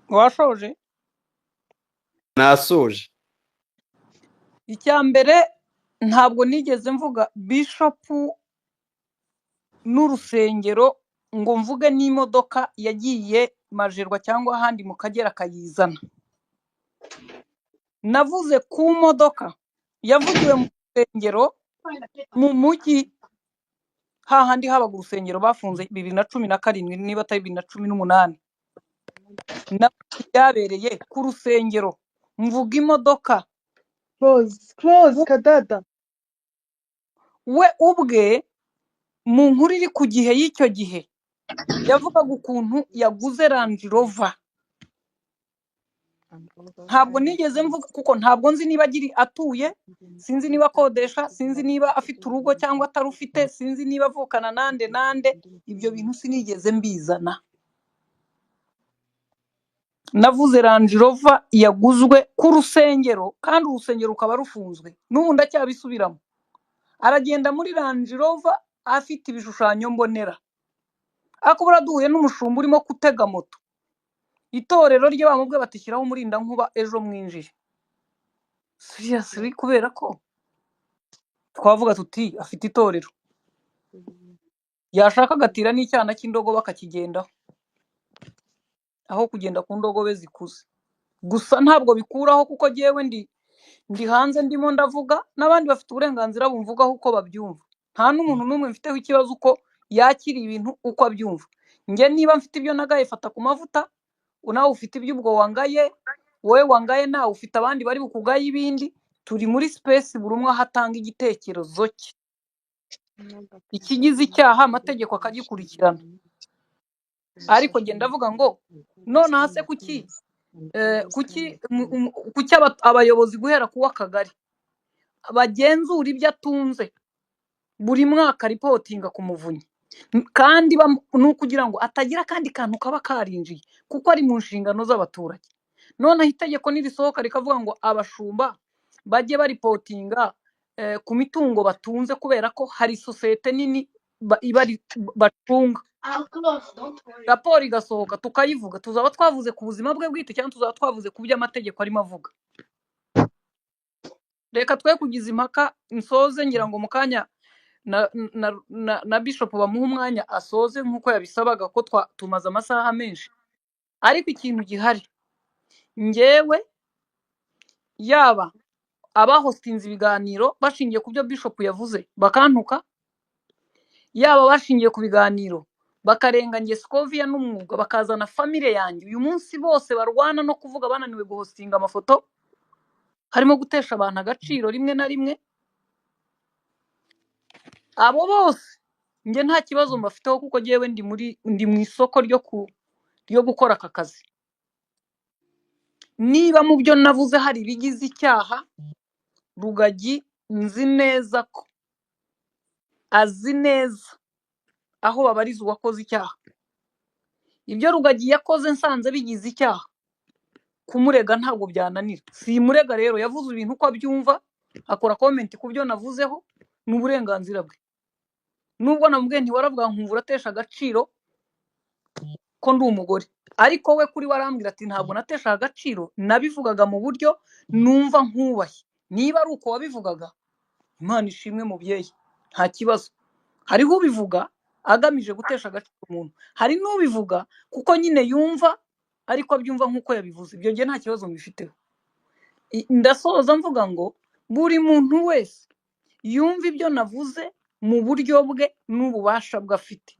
Washoje? Nasoje. Icya mbere, ntabwo nigeze mvuga bishopu n'urusengero ngo mvuge n'imodoka yagiye Majerwa cyangwa ahandi mu Kagera akayizana. Navuze ku modoka yavugiwe mu rusengero mu mujyi, hahandi habaga urusengero bafunze 2017, niba atari 2018. Navuze ibyabereye ku rusengero, mvuga imodoka. Close, close, kadada. We ubwe mu nkuru iri ku gihe y'icyo gihe yavugaga ukuntu yaguze Range Rover. Ntabwo nigeze mvuga, kuko ntabwo nzi niba agiri atuye, sinzi niba akodesha, sinzi niba afite urugo cyangwa atarufite, sinzi niba avukana nande nande. Ibyo bintu sinigeze mbizana. Navuze Range Rover yaguzwe ku rusengero kandi urusengero rukaba rufunzwe, n'ubu ndacyabisubiramo. Aragenda muri Range Rover afite ibishushanyo mbonera, ariko buriya duhuye n'umushumba urimo gutega moto, itorero rye bamubwiye bati: "Shyiraho umurindankuba ejo mwinjire." Seriously, kubera ko twavuga tuti afite itorero, yashaka agatira n'icyana cy'indogobe akakigendaho aho kugenda ku ndogobe zikuze. Gusa ntabwo bikuraho, kuko jyewe ndi hanze, ndimo ndavuga, n'abandi bafite uburenganzira bumvugaho uko babyumva. Nta n'umuntu n'umwe mfiteho ikibazo uko yakira ibintu uko abyumva. Njye niba mfite ibyo nagaye, fata ku mavuta, nawe ufite ibyo ubwo wangaye, wowe wangaye nawe ufite abandi bari bukugaye ibindi. Turi muri space, buri umwe aho atanga igitekerezo cye. Ikigize icyaha amategeko akagikurikirana. Ariko genda ndavuga ngo nonaha se kuki abayobozi guhera ku w'akagari bagenzura ibyo atunze buri mwaka, reportinga ku muvunyi, kandi ni ukugira ngo atagira akandi kantu kaba karinjiye, kuko ari mu nshingano z'abaturage. Noneho itegeko nirisohoka rikavuga ngo abashumba bajye bareportinga ku mitungo batunze, kubera ko hari sosiyete nini ibari bacunga, raporo igasohoka tukayivuga, tuzaba twavuze ku buzima bwe bwite cyangwa tuzaba twavuze ku byo amategeko arimo avuga? Reka twe kugiza impaka, nsoze. Ngira ngo mu kanya na bishop bamuha umwanya asoze nk'uko yabisabaga, ko tumaze amasaha menshi. Ariko ikintu gihari, njyewe yaba abahostinze ibiganiro bashingiye ku byo bishop yavuze bakantuka, yaba bashingiye ku biganiro bakarenga njye Scovia n'umwuga, bakazana famille yanjye, uyu munsi bose barwana no kuvuga bananiwe guhostinga amafoto, harimo gutesha abantu agaciro rimwe na rimwe, abo bose njye nta kibazo mbafiteho, kuko njyewe ndi mu isoko ryo gukora aka kazi. Niba mu byo navuze hari ibigize icyaha, Rugagi nzi neza ko azi neza aho babariza uwakoze icyaha. Ibyo Rugagi yakoze nsanze bigize icyaha, kumurega ntabwo byananira. Simurega rero, yavuze ibintu uko abyumva, akora comment ku byo navuzeho, ni uburenganzira bwe. Nubwo namubwiye nti waravuga nkumva uratesha agaciro ko ndi umugore, ariko we kuri we arambwira ati: "Ntabwo nateshaga agaciro, nabivugaga mu buryo numva nkubaye." Niba ari uko wabivugaga, Imana ishimwe mubyeyi, nta kibazo. Hariho ubivuga agamije gutesha agaciro umuntu, hari n'ubivuga kuko nyine yumva ariko abyumva nk'uko yabivuze. Ibyo ngiye nta kibazo mbifiteho. Ndasoza mvuga ngo buri muntu wese yumva ibyo navuze mu buryo bwe n'ububasha bwe afite.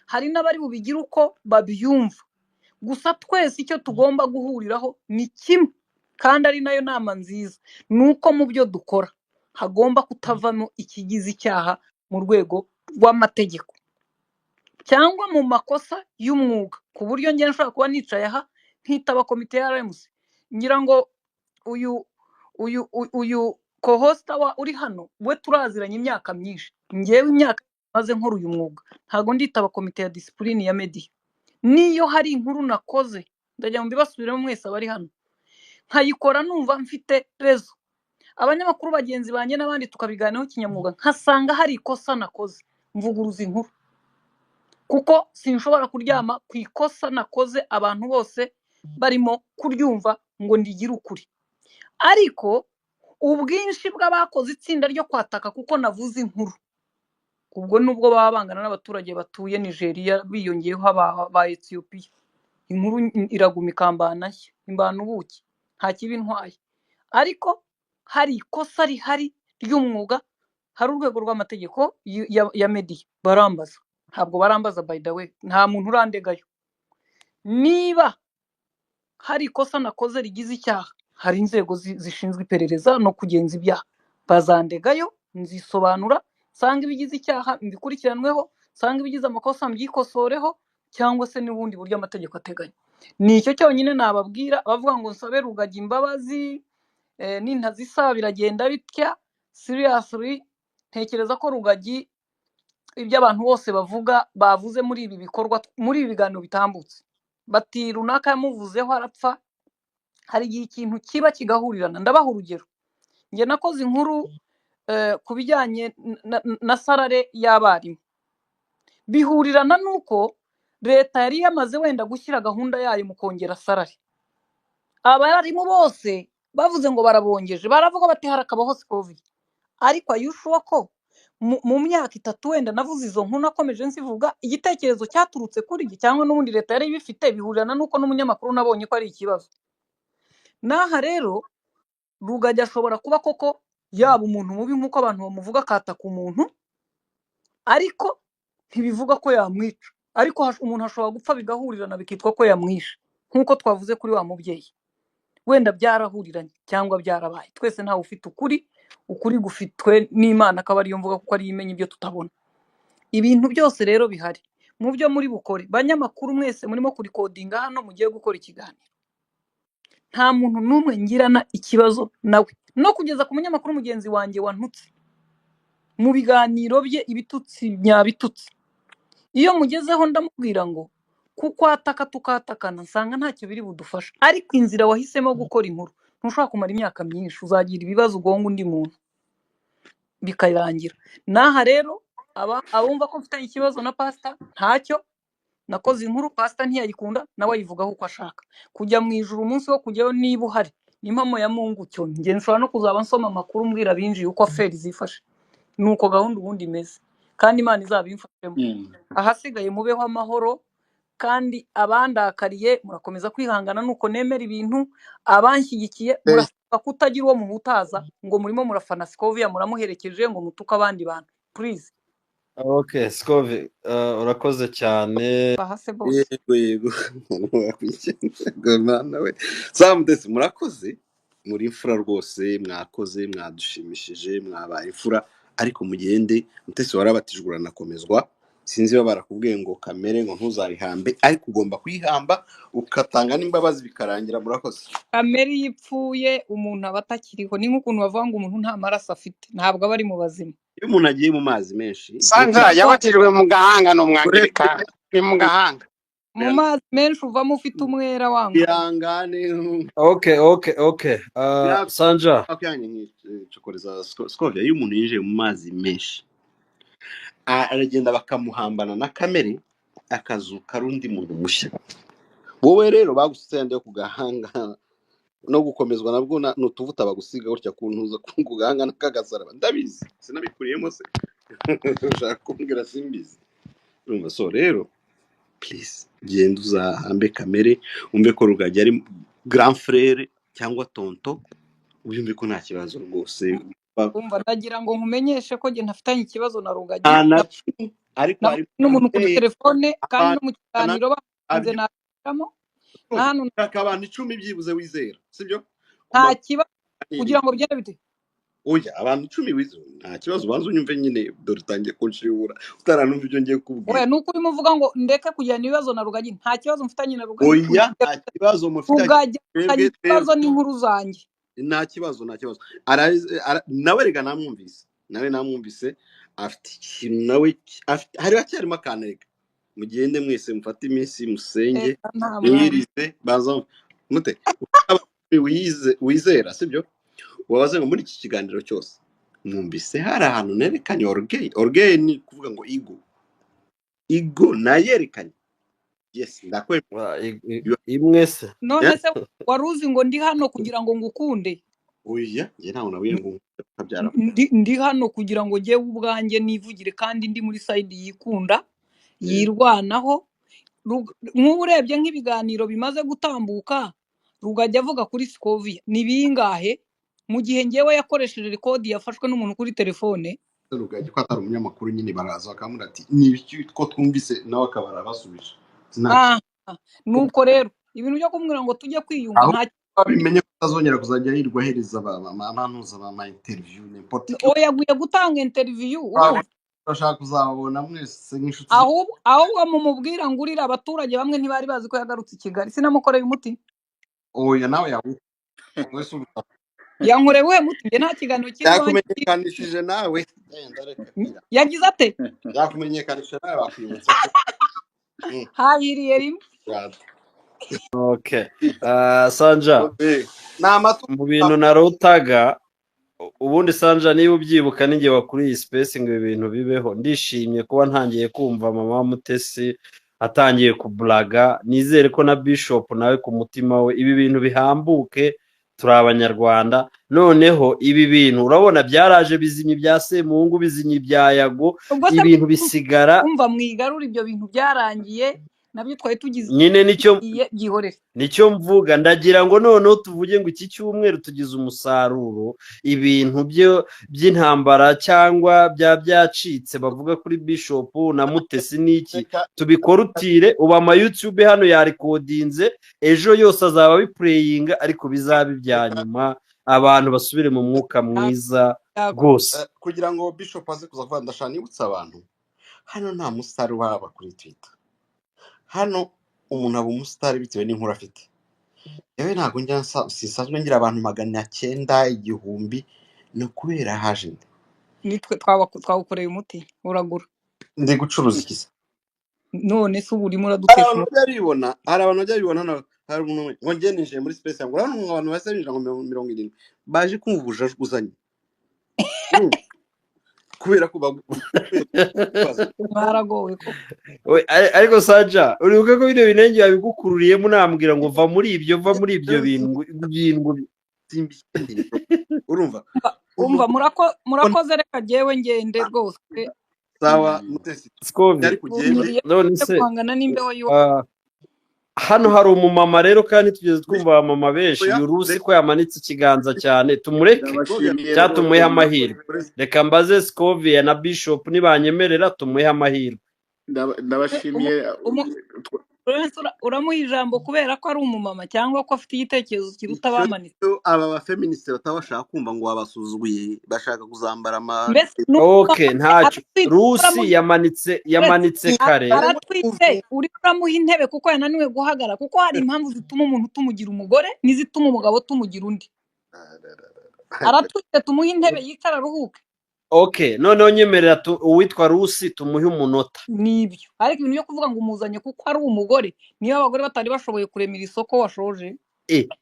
Hari n'abari bubigire uko babyumva. Gusa twese icyo tugomba guhuriraho ni kimwe, kandi ari nayo nama nziza, ni uko mu byo dukora hagomba kutavamo ikigize icyaha mu rwego rw'amategeko cyangwa mu makosa y'umwuga, ku buryo njye nshobora kuba nicaye aha nkitaba komite ya RMC. Ngira ngo uyu co-host wa uri hano we turaziranye imyaka myinshi. Ngewe imyaka maze nkora uyu mwuga, ntabwo nditaba komite ya discipline ya media. Niyo hari inkuru nakoze, ndajya mu mbibasubiremo mwese abari hano, nkayikora numva mfite raison, abanyamakuru bagenzi banjye n'abandi tukabiganiraho kinyamwuga, nkasanga hari ikosa nakoze, mvuguruza inkuru, kuko sinshobora kuryama ku ikosa nakoze abantu bose. barimo kuryumva ngo ndigire ukuri. Ariko ubwinshi bw'abakoze itsinda ryo kwataka kuko navuze inkuru, ubwo nubwo baba bangana n'abaturage batuye Nigeria biyongeyeho aba ba Ethiopia, inkuru iraguma ikambana nshya, imbana ubuki, nta kibi ntwaye. Ariko hari ikosa rihari ry'umwuga, hari urwego rw'amategeko ya media barambaza, ntabwo barambaza by the way, nta muntu urandegayo. Niba hari ikosa nakoze rigize icyaha, hari inzego zishinzwe iperereza no kugenza ibyaha, bazandegayo, nzisobanura, nsanga ibigize icyaha mbikurikiranweho, nsanga ibigize amakosa mbyikosoreho, cyangwa se n'ubundi buryo amategeko ateganya. Ni icyo cyonyine nababwira. Bavuga ngo nsabe Rugagi imbabazi, nintazisaba biragenda bitya. Seriously, ntekereza ko Rugagi ibyo abantu bose bavuga bavuze muri ibi bikorwa, muri ibi biganiro bitambutse, bati runaka yamuvuzeho arapfa. Hari igihe ikintu kiba kigahurirana. Ndabaha urugero, njye nakoze inkuru ku bijyanye na salary y'abarimu, bihurirana n'uko leta yari yamaze wenda gushyira gahunda yayo mu kongera salary. Abarimu bose bavuze ngo barabongeje, baravuga bati harakabaho Scovia. Ariko ayushuwa ko mu myaka 3 wenda navuze izo nkuru nakomeje nzivuga, igitekerezo cyaturutse kuri njye cyangwa n'ubundi leta yari ibifite, bihurirana n'uko n'umunyamakuru nabonye ko ari ikibazo. N'aha rero Rugagi ashobora kuba koko yaba umuntu mubi nk'uko abantu bamuvuga, akataka umuntu, ariko ntibivuga ko yamwica. Ariko umuntu ashobora gupfa bigahurirana bikitwa ko yamwishe, nk'uko twavuze kuri wa mubyeyi, wenda byarahuriranye cyangwa byarabaye. Twese ntawe ufite ukuri, ukuri gufitwe n'Imana, akaba ariyo mvuga kuko ariyo imenya ibyo tutabona. Ibintu byose rero bihari mu byo muri bukore, banyamakuru mwese murimo kurikodinga hano, mugiye gukora ikiganiro, nta muntu n'umwe ngirana ikibazo nawe, no kugeza ku munyamakuru mugenzi wanjye wantutse mu biganiro bye ibitutsi nyabitutsi. Iyo mugezeho ndamubwira ngo kuko ataka tukatakana, nsanga ntacyo biri budufasha. Ariko inzira wahisemo gukora inkuru, ntushobora kumara imyaka myinshi, uzagira ibibazo ugonga undi muntu bikarangira. N'aha rero abumva ko mfitanye ikibazo na pasita, ntacyo. Nakoze inkuru, pasita ntiyayikunda, nawe ayivugaho uko ashaka. Kujya mu ijuru, umunsi wo kujyayo niba uhari, ni impamo ya Mungu. Cyo njye nshobora no kuzaba nsoma amakuru mbwira abinjiye uko affaire zifashe. Ni uko gahunda ubundi imeze, kandi Imana izabimfashemo. Ahasigaye mubeho amahoro, kandi abandakariye murakomeza kwihangana nuko nemera ibintu. Abanshyigikiye murasabwa kutagira uwo muhutaza ngo murimo murafana Scovia, muramuherekeje ngo mutuke abandi bantu, please. Okay, Scovia, urakoze cyane. Bahase bose. Yego, yego, mwana we Samutesi, murakoze, muri imfura rwose, mwakoze, mwadushimishije, mwabaye imfura. Ariko mugende, Mutesi warabatijwe uranakomezwa, sinzi niba barakubwiye ngo kamere ngo ntuzayihambe, ariko ugomba kuyihamba ugatanga n'imbabazi bikarangira. Murakoze. Kamere iyo ipfuye umuntu aba atakiriho, ni nk'ukuntu bavuga ngo umuntu nta maraso afite, ntabwo aba ari mu bazima. Iyo umuntu agiye mu mazi menshi Sandra yabatijwe mu gahanga, ni umwangirikani, ni mu gahanga. Mu mazi menshi uvamo ufite umwera wanga. Ihangane. Okay. Sanja. Nkicokoreza Scovia, iyo umuntu yinjiye mu mazi menshi aragenda bakamuhambana na kamere, akazuka ari undi muntu mushya. Wowe rero bagusutse yandi yo ku gahanga no gukomezwa nabwo ni utuvuta bagusiga gutya ku ntuza ku gahanga n'akagasaraba, ndabizi sinabikuriyemo se ushaka kumbwira simbizi, urumva? So rero please, genda uzahambe kamere, wumve ko Rugagi ari grand frère cyangwa tonto, ubyumve ko nta kibazo rwose. Umva, ndagira ngo nkumenyeshe ko njye ntafitanye ikibazo na Rugagi. Nta na kimwe, ariko hari n'umuntu kuri telefone kandi no mu kiganiro bakunze abyo nabiramo na hano. Shaka abantu 10 byibuze wizera, sibyo? Nta kibazo kugira ngo bigende bite. Oya, abantu 10 wizera nta kibazo. Ubanza unyumve nyine, dore utangiye kunshibura utaranumva ibyo ngiye kukubwira. Oya, nuko urimo uvuga ngo ndeke kugirana ibibazo na Rugagi, nta kibazo mfitanye na Rugagi. Oya, nta kibazo mufitanye. Rugagi afitanye ikibazo n'inkuru zanjye. Nta kibazo, nta kibazo. Nawe rega namwumvise, nawe namwumvise afite ikintu, nawe hari hacyarimo akantu. Rega mugende mwese mufate iminsi musenge, Reka nta mwanya. mwirize, baza mute wizera, sibyo? Wabaze ngo muri iki kiganiro cyose mwumvise hari ahantu nerekanye orgueil. Orgueil ni kuvuga ngo ego, ego nayerekanye. Yes, ndakwemera. Imwe se? None Yeah. se wari uzi ngo ndi hano kugira ngo ngukunde? Oya, njye ntawe nabwiye ngo kabyara. Ndi hano kugira ngo njyewe ubwanjye nivugire, kandi ndi muri side yikunda, yirwanaho. Nk'ubu urebye nk'ibiganiro bimaze gutambuka Rugagi avuga kuri Scovia ni bingahe, mu gihe njyewe yakoresheje record yafashwe n'umuntu kuri telefone. Rugagi ko atari umunyamakuru nyine, baraza bakamubwira ati ni ibiki ko twumvise, nawe akaba arabasubije. Ah, nuko rero ibintu byo kumubwira ngo tujye kwiyunga Aho nta babimenye ko atazongera kuzajya yirirwa ahereza abantuza ba ma interview n'importe qui. Oya, aguye gutanga interview, urumva? Turashaka kuzababona mwese nk'inshuti. Ahubwo mumubwira ngo urira abaturage bamwe ntibari bazi ko yagarutse i Kigali, sinamukoreye umuti. Oya, nawe yawe wese ubu Yankoreye uwuhe muti? Njye nta kiganiro kiri iwanjye. Yakumenyekanishije nawe. Genda, reka kwira. Yagize ate? Yakumenyekanishije nawe, bakwibutsa ko Hahiriye rimwe. God. Okay. Sanja, Ni amatu. mu bintu narotaga ubundi, Sanja, niba ubyibuka, ninjye wakuriye iyi space ngo ibi bintu bibeho. Ndishimye kuba ntangiye kumva mama Mutesi atangiye kuburaga. Nizere ko na Bishop nawe ku mutima we ibi bintu bihambuke. Turi Abanyarwanda. Noneho ibi bintu urabona byaraje bizimya ibya Semuhungu, bizimya ibya Yago, Ubwo se ibintu bisigara. Umva, mwigarura ibyo bintu byarangiye, nabyo twari tugize Nyine nicyo byihorere. nicyo mvuga. Ndagira ngo noneho tuvuge ngo iki cyumweru tugize umusaruro, ibintu byo by'intambara cyangwa bya byacitse bavuga kuri Bishop na Mutesi n'iki, Reka tubikorutire. Ubu ama YouTube hano yarikodinze, ejo yose azaba abipureyinga, ariko bizaba ibya nyuma, abantu basubire mu mwuka mwiza rwose. Kugira ngo Bishop aze kuza kuvuga, ndashaka nibutsa abantu hano nta musitari waba kuri Twitter. Hano umuntu aba umusitari bitewe n'inkuru afite. Yewe, ntabwo njya sisanzwe ngira abantu 900, 1000, ni ukubera haje nde? Nitwe twawukoreye umuti, uragura. Ndi gucuruza iki se? None se ubu urimo Hari uradutesha abantu umutwe? bajya bibona, hari abantu bajya bibona hano. Hari umuntu umwe ngo njye ninjiye muri space yangu, urabona abantu bahise binjira ngo 70 baje kumva ubujajwe uzanye. Kubera ko baza. Mwaragowe ko We, ariko Saja, uribuka ko bino binenge babigukururiyemo, unambwira ngo va muri ibyo, va muri ibyo bintu. Simbikeneye, urumva? Umva, murakoze, reka jyewe ngende rwose. Sawa, Mutesi. Scovi. Ariko ugende. Ngiriye None se guhangana n'imbeho y'iwacu. Hano hari umumama rero, kandi tugeze twumva abamama benshi. Oya, Uyu Rusi reka ko yamanitse ikiganza cyane, tumureke Ndabashimiye cyangwa rwose, tumuhe murakoze. amahirwe? Reka mbaze Scovia na Bishop, nibanyemerera tumuhe amahirwe. Ndabashimiye. Lawrence, uramuha ijambo kubera ko ari umumama cyangwa ko afite igitekerezo kiruta Icyo abamanitse? cyo aba bafeministi bataba bashaka kumva ngo wabasuzuguye, bashaka kuzambara ama Mbese ni umumama Okay, ntacyo. aratwite? Rusi Uramuha yamanitse, yamanitse kare. Aratwite, uri uramuha intebe kuko yananiwe guhagarara, kuko hari impamvu zituma umuntu tumugira umugore n'izituma umugabo tumugira undi. Aratwite, tumuhe intebe yicara aruhuke. Okay, noneho nyemerera uwitwa Rusi tumuhe umunota. Nibyo, ariko ibintu byo kuvuga ngo umuzanye kuko ari umugore, niyo abagore batari bashoboye kuremera isoko washoje.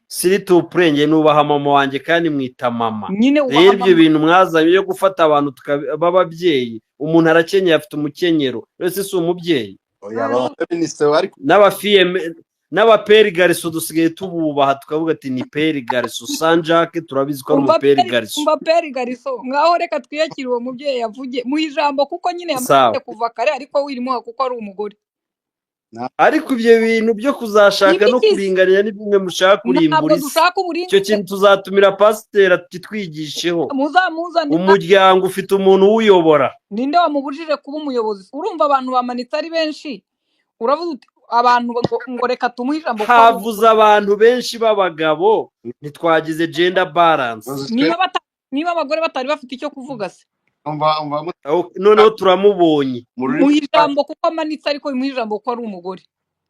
S'il te plaît, njye nubaha mama wanjye kandi mwita mama. Nyine wubaha Rero ibyo mama. bintu mwazanye byo gufata abantu b'ababyeyi, umuntu arakenyeye, afite umukenyero, wese si umubyeyi. Oya, aba bafeministi bari N'abafiyeme n'abaperi gariso dusigaye tububaha, tukavuga ati ni peri gariso Sanjake, turabizi ko ari Umva umuperi peri gariso. Umva peri gariso, ngaho reka twiyakire uwo mubyeyi yavuge, muha ijambo kuko nyine yamanitse Sawa. kuva kare, ariko wirimuha kuko ari umugore. Ariko ibyo bintu byo kuzashaka no Nibiki? kuringanira ni bimwe mushaka Ntabwo kurimbura isi. dushaka Icyo uburinganire. kintu tuzatumira pasiteri atitwigisheho. Muzamuzane. Umuryango ufite umuntu uwuyobora. Ninde wamubujije kuba umuyobozi? Urumva abantu bamanitse ari benshi, uravuga uti abantu ngo reka tumuhe ijambo kuko ari Havuze umugore. abantu benshi b'abagabo, ntitwagize gender balance. Niba abagore batari bafite icyo kuvuga se? Umva, umva. Noneho turamubonye. Mu rurimi Muha ijambo kuko amanitse, ariko bimuha ijambo kuko ari umugore.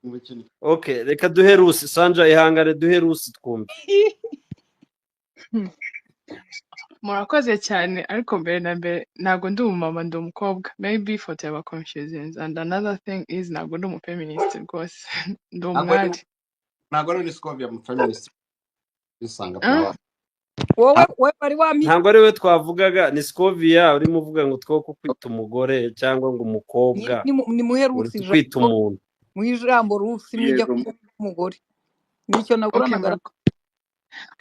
Mu kintu. Okay, reka duhe Rusi. Sanja, ihangane, duhe Rusi twumve. Murakoze cyane, ariko mbere na mbere ntabwo ndi umumama, ndi umukobwa. Maybe ifoto yaba confusing, and another thing is ntabwo ndi umufeminist rwose, ndi Ntabwo ari umwari. Ntabwo ari Scovia mu feminist usanga Ah? Wowe wowe wari wampi Ntabwo ari we twavugaga, ni Scovia urimo uvuga ngo two kukwita umugore cyangwa ngo umukobwa, Nimuhe uri Rusi kwita ijambo. umuntu. Mu ijambo Rusi mwijya Yego. kuba umugore nicyo Okay, naburanaga.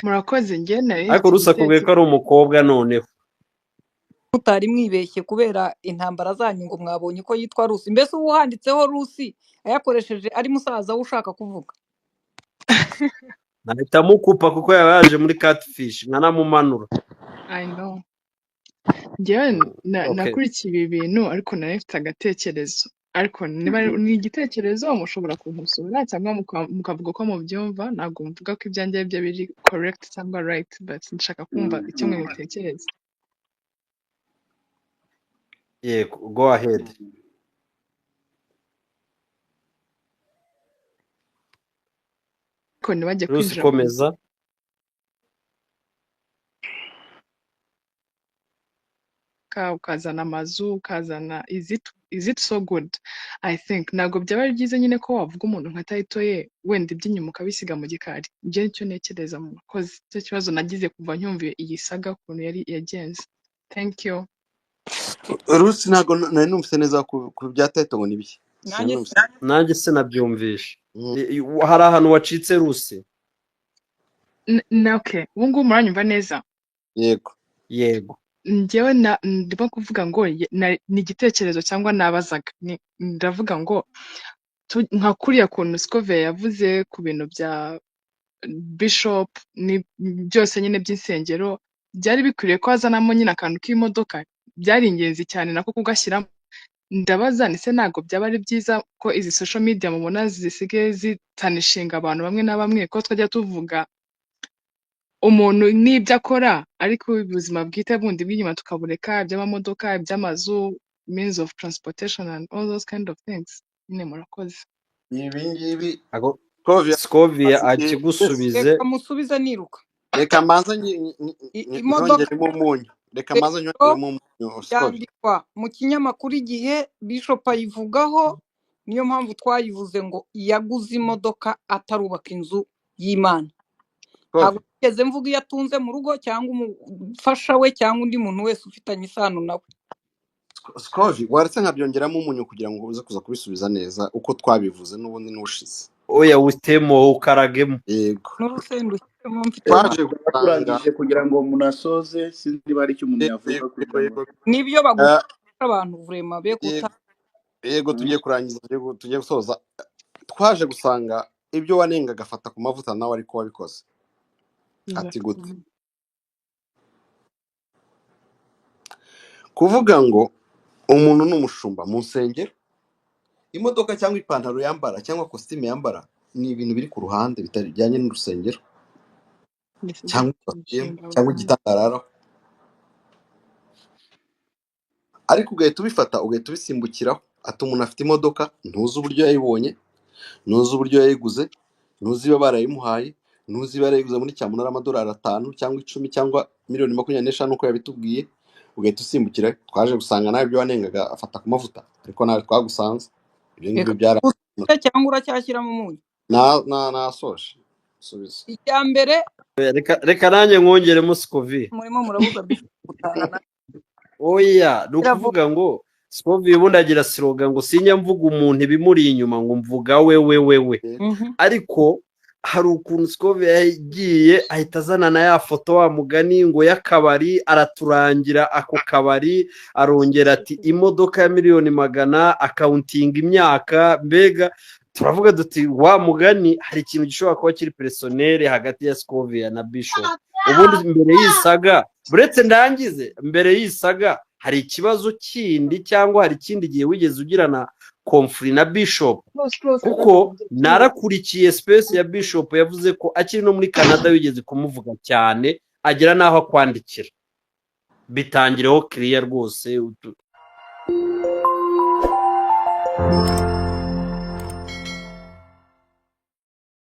Murakoze, njye nari Ariko mfite Rusi akubwiye ko igitekerezo. ari umukobwa noneho. Mutari mwibeshye kubera intambara zanyu ngo mwabonye ko yitwa Rusi, mbese ubu handitseho Rusi ayakoresheje ari musaza we ushaka kuvuga. Nahita mukupa kuko yaba yaje muri catfish nkanamumanura. I know. Njyewe Okay. nakurikiye ibi bintu ariko nari mfite agatekerezo, ariko niba ni igitekerezo mushobora kunkosora cyangwa mukavuga uko mubyumva. Ntabwo mvuga ko ibyanjye aribyo biri correct cyangwa right, but nshaka kumva icyo mwe mutekereza. Yego, go ahead. Ariko ntibajye Rusi kwinjira mu komeza. modoka, ukazana amazu, ukazana is it so good? I think ntabwo byaba ari byiza nyine ko wavuga umuntu nka title ye, wenda iby'inyuma ukabisiga mu gikari. Ibyo nicyo ntekereza, murakoze. Icyo kibazo nagize kuva nyumva iyi saga ukuntu yari yagenze. Thank you. Rusi, ntabwo nari numvise neza ku bya title ngo ni biki. Nanjye Sinumvise. Nanjye sinabyumvishe. Hari ahantu wacitse Rusi? Okay, ubu ngubu muranyumva neza? Yego. Yego. Njyewe ndimo kuvuga ngo ni igitekerezo cyangwa nabazaga. Ndavuga ngo nka kuriya kuntu Scovia yavuze ku bintu bya Bishop ni byose nyine by'insengero, byari bikwiriye ko hazanamo nyine akantu k'imodoka, byari ingenzi cyane nako kugashyiramo. Ndabaza ni se ntabwo byaba ari byiza ko izi social media mubona zisigaye zitanishinga abantu bamwe na bamwe, ko twajya tuvuga umuntu n'ibyo akora ariko ubuzima bwite bundi bw'inyuma tukabureka, iby'amamodoka, iby'amazu, means of transportation and all those kind of things nyine. Murakoze. Ibi ngibi Ako Scovia Scovia asigaye akigusubize. Reka musubize niruka. Reka mbanza Imodoka nyongeremo umunyu, reka mbanza rero nyongeremo umunyu Scovia. yandikwa mu kinyamakuru Igihe, Bishop ayivugaho, niyo mpamvu twayivuze ngo yaguze imodoka atarubaka inzu y'Imana. Ntabwo Scovia, nigeze mvuga iyo atunze mu rugo cyangwa umufasha we cyangwa undi muntu wese ufitanye isano nawe. Scovia, waretse nkabyongeramo umunyu kugira ngo uze kuza kubisubiza neza uko twabivuze n'ubundi n'ushize. Oya, wutemo ukaragemo. Yego. N'urusenda ushyiremo mfite Twaje gusanga Turangije kugira ngo munasoze, sinzi niba hari icyo umuntu yego yavuga yego kugira ngo yego. Nibyo Eh, bagufasha abantu vurema be yego kuta. yego, tugiye kurangiza, tugiye gusoza. Twaje gusanga ibyo wanengaga afata ku mavuta nawe ariko wabikoze. Ati gute? Exactly. Kuvuga ngo umuntu ni umushumba mu nsengero, imodoka cyangwa ipantaro yambara cyangwa kositimu yambara ni ibintu biri ku ruhande bitajyanye n'urusengero This is cyangwa atuyemo inshinga cyangwa burundu. igitanda araraho, ariko ugahita ubifata ugahita ubisimbukiraho. Ati umuntu afite imodoka, ntuzi uburyo yayibonye, ntuzi uburyo yayiguze, ntuzi iba barayimuhaye, ntuzi iba yarayiguze muri cyamunara amadolari 5 cyangwa 10 cyangwa miliyoni 25 uko yabitubwiye, ugahita usimbukira. Twaje gusanga nawe ibyo wanengaga afata ku mavuta, ariko nawe twagusanze ibyo ngibyo Reka byara usubize cyangwa uracyashyiramo umunyu. nasoje subiza. Icya mbere Reka nanjye nkongeremo Scovia. murimo murabuza Bishop gutaha. Oya, ni Iravuga ukuvuga ngo Scovia ubundi agira siroga ngo sinjya mvuga umuntu ibimuri inyuma ngo mvuga we we we we. Yego. Ariko hari ukuntu Scovia yagiye ahita azana na ya foto wa mugani ngo y'akabari, araturangira ako kabari, arongera ati imodoka ya miliyoni 100, akawuntinga imyaka, mbega turavuga duti wa mugani hari ikintu gishobora kuba kiri personnel hagati ya Scovia na Bishop. Ubundi mbere y'isaga, buretse ndangize, mbere y'isaga hari ikibazo kindi cyangwa hari ikindi gihe wigeze ugirana conflict na Bishop? Close, close, Kuko close. narakurikiye space ya Bishop, yavuze ko akiri no muri Canada wigeze kumuvuga cyane, agera n'aho akwandikira. Bitangireho clear rwose.